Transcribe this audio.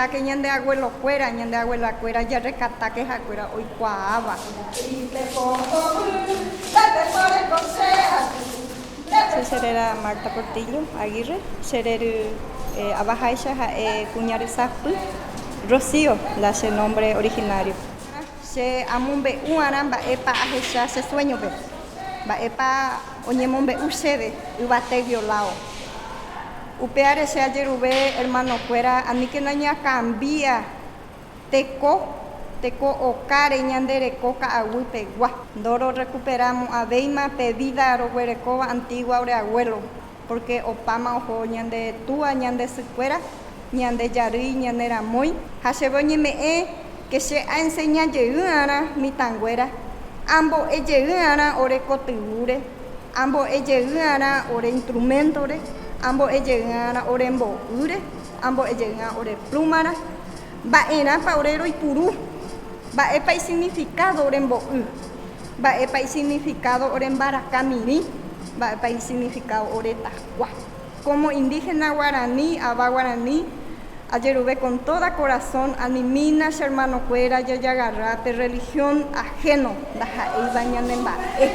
Jahecháke ñande abuelo-kuéra, ñande abuela-kuéra jarrekatáke ha'ekuéra oikuaáva. Che cheréra Marta Portillo Aguirre, che rery avaháicha ha'e kuña rysapy, Rocío la che nombre originario. Che amombe'u'arã mba'épa ahecha che sueño-pe, mba'épa oñemombe'u chéve yvatéguio láo. Upévare che ajeruve hermano-kuéra aníkena ñakambia teko, teko okáre ñande reko ka'aguy pegua. Ndororrekuperamo'ãvéima pe vida roguerekóva antigua ore abuelo, porque opáma oho ñande túa, ñande sykuéra, ñande jarýi, ñane ramói. Ha chéve oñeme'ẽ que che aenseña jey'arã mitãnguéra, ambo'e jey'arã ore kotyvúre, ambo'e jey'arã ore instruméntore, ambo'e jey'arã ore mbo'ýre, ambo'e jey'arã ore plúmara, mba'erãpa ore roipuru, mba'épa isignifikádo ore mbo'y, mba'épa isignifikádo ore mbaraka mirĩ, mba'épa isignifikádo ore takua. Como indígena guarani, ava guarani, ajeruve con toda corazón animína che hermano-kuéra jajagarra pe religión ajeno ndaha'éiva ñane mba'e.